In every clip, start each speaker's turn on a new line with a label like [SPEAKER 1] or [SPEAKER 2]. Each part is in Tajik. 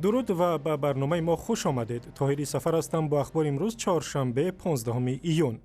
[SPEAKER 1] Дуруд ва ба барномаи мо хуш омадед. Тоҳири Сафар ҳастам бо ахбори имрӯз, чоршанбе, 15 июн.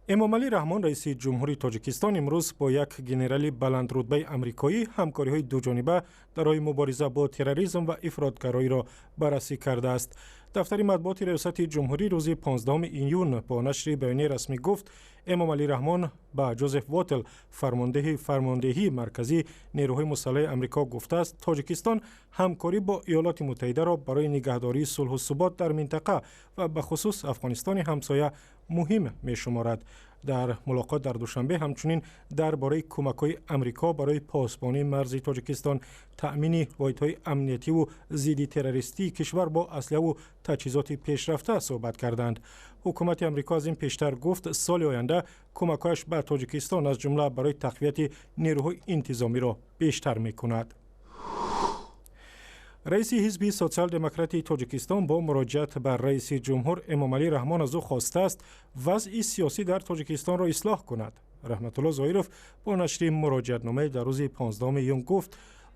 [SPEAKER 1] Эмомалӣ Раҳмон, раиси ҷумҳури Тоҷикистон, имрӯз бо як генерали баландрутбаи амрикоӣ ҳамкориҳои дуҷониба дар роҳи мубориза бо терроризм ва ифротгароиро баррасӣ кардааст. Дафтари матбуоти Риёсати ҷумҳурӣ рӯзи 15 июн бо нашри баёнияи расмӣ гуфт, Эмомалӣ Раҳмон ба Ҷозеф Вотел, фармондеҳи Фармондеҳии марказии нерӯҳои мусаллаҳи Амрико, гуфтааст, Тоҷикистон ҳамкорӣ бо Иёлоти Муттаҳидаро барои нигаҳдории сулҳу субот дар минтақа ва бахусус Афғонистони ҳамсоя муҳим мешуморад. Дар мулоқот дар Душанбе ҳамчунин дар бораи кӯмакҳои Амрико барои посбонии марзи Тоҷикистон, таъмини воҳидҳои амниятиву зидди террористии кишвар бо аслиҳаву таҷҳизоти пешрафта суҳбат карданд. Ҳукумати Амрико аз ин пештар гуфт, соли оянда кӯмакҳояш ба Тоҷикистон, аз ҷумла барои тақвияти нерӯҳои интизомиро, бештар мекунад. Раиси Ҳизби Социал-демократии Тоҷикистон бо муроҷиат ба раиси ҷумҳур Эмомалӣ Раҳмон аз ӯ хостааст, вазъи сиёсӣ дар Тоҷикистонро ислоҳ кунад. Раҳматулло Зоиров бо нашри муроҷиатномае дар рӯзи 15 июн гуфт,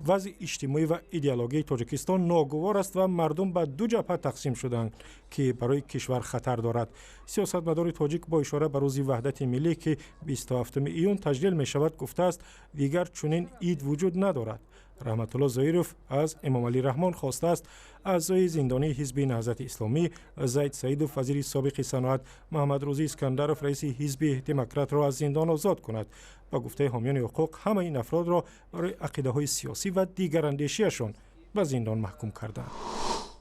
[SPEAKER 1] вазъи иҷтимоӣ ва идеологияи Тоҷикистон ногувор аст ва мардум ба ду ҷабҳа тақсим шуданд, ки барои кишвар хатар дорад. Сиёсатмадори тоҷик бо ишора ба Рӯзи ваҳдати миллӣ, ки 27 июн таҷлил мешавад, гуфтааст, дигар чунин ид вуҷуд надорад. Раҳматулло Зоиров аз Эмомалӣ Раҳмон хостааст, аъзои зиндонии Ҳизби Наҳзати Исломӣ Зайд Саидов, вазири собиқи саноат Маҳамадрӯзӣ Искандаров, раиси Ҳизби Демократро аз зиндон озод кунад. Ба гуфтаи ҳомиёни ҳуқуқ, ҳамаи ин афродро барои ақидаҳои сиёсӣ ва дигарандешиашон ба зиндон маҳкум карданд.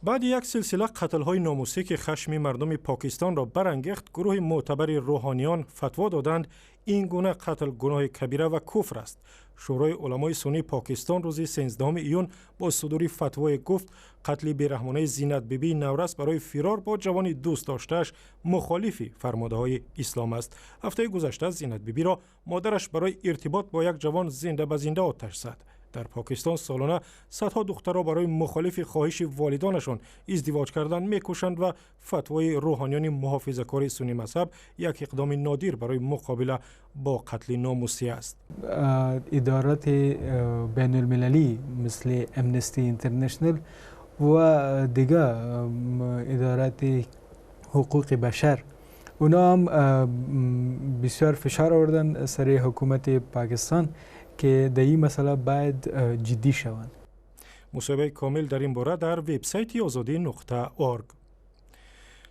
[SPEAKER 1] Баъди як силсила қатлҳои номусӣ, ки хашми мардуми Покистонро барангехт, гурӯҳи мӯътабари рӯҳониён фатво доданд, ин гуна қатл гуноҳи кабира ва куфр аст. Шӯрои уламои суннии Покистон рӯзи 13 июн бо судури фатвое гуфт, қатли бераҳмонаи Зинатбибии наврас барои фирор бо ҷавони дӯст доштааш мухолифи фармудаҳои ислом аст. Ҳафтаи гузашта Зинатбибиро модараш барои иртибот бо як ҷавон зинда ба зинда оташ зад. Дар Покистон солона садҳо духтарро барои мухолифи хоҳиши волидонашон издивоҷ кардан мекушанд ва фатвои рӯҳониёни муҳофизакори суннӣ мазҳаб як иқдоми нодир барои муқобила бо қатли номусӣ аст.
[SPEAKER 2] ادارات بین المللی مثل امنستی اینترنشنل و دیگه ادارات حقوق بشر، اونا هم بسیار فشار آوردن سر حکومت پاکستان که در این مسئله باید جدی شوند.
[SPEAKER 1] Мусоҳибаи комил дар ин бора дар вебсайти озодӣ.org.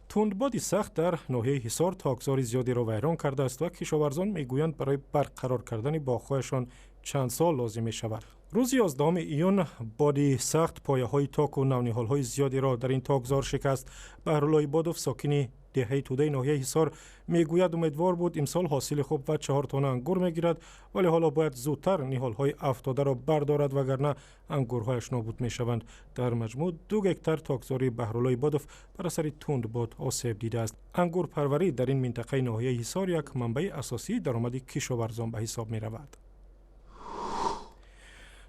[SPEAKER 1] Тундбоди сахт дар ноҳияи Ҳисор токзори зиёдеро вайрон кардааст ва кишоварзон мегӯянд, барои барқарор кардани боғҳояшон чанд сол лозим мешавад. Рӯзи 11 июн боди сахт пояҳои току навниҳолҳои зиёдеро дар ин токзор шикаст. Баҳрулло Ибодов, сокини деҳаи Тӯдаи ноҳияи Ҳисор, мегӯяд, умедвор буд, имсол ҳосили хуб ва 4 тонна ангур мегирад, вале ҳоло бояд зудтар ниҳолҳои афтодаро бардорад, вагарна ангурҳояш нобуд мешаванд. Дар маҷмӯъ 2 гектар токзори Баҳрулло Ибодов бар асари тундбод осеб дидааст. Ангурпарварӣ дар ин минтақаи ноҳияи Ҳисор як манбаи асосии даромади кишоварзон ба ҳисоб меравад.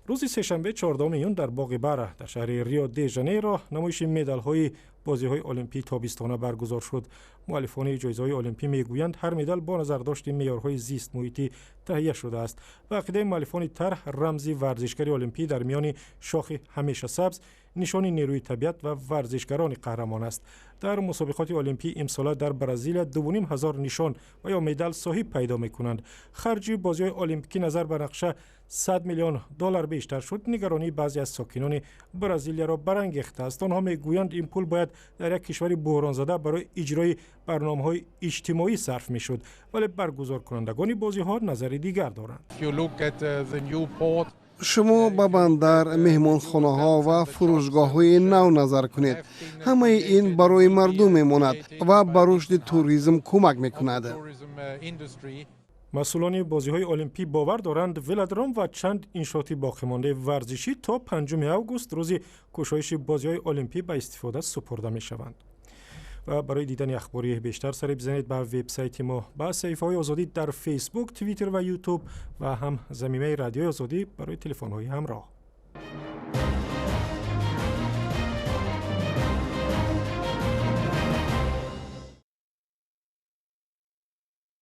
[SPEAKER 1] Рӯзи сешанбе, 14 июн, дар боғи Бара дар шаҳри Рио де Жанейро намоиши медалҳои бозиҳои олимпии тобистона баргузор шуд. Муаллифони ҷоизаҳои олимпӣ мегӯянд, ҳар медал бо назардошти меъёрҳои зистмуҳитӣ таҳия шудааст. Ба ақидаи муаллифони тарҳ, рамзи варзишгари олимпӣ дар миёни шохи ҳамешасабз нишони нерӯи табиат ва варзишгарони қаҳрамон аст. Дар мусобиқоти олимпии имсола дар Бразилия 2500 нишон ва ё медал соҳиб пайдо мекунанд. Харҷи бозиҳои олимпикӣ назар ба нақша 100 миллион доллар бештар шуд. Нигаронии баъзе аз сокинони Бразилияро барангехтааст. Онҳо мегӯянд, ин пул бояд дар як кишвари буҳронзада барои иҷрои барномаҳои иҷтимоӣ сарф мешуд, вале баргузоркунандагони бозиҳо назари дигар доранд.
[SPEAKER 3] Шумо ба бандар, меҳмонхонаҳо ва фурӯшгоҳҳои нав назар кунед. Ҳамаи ин барои мардум мемонад ва ба рушди туризм кӯмак мекунад.
[SPEAKER 1] Масъулони бозиҳои олимпӣ бовар доранд, велодром ва чанд иншооти боқимондаи варзишӣ то 5 август, рӯзи кушоиши бозиҳои олимпӣ, ба истифода супурда мешаванд. Ва барои дидани ахбори бештар сари бизанед ба вебсайти мо, ба саҳифаҳои Озодӣ дар Фейсбук, Твиттер ва Ютуб ва ҳам замимаи Радиои Озодӣ барои телефонҳои ҳамроҳ.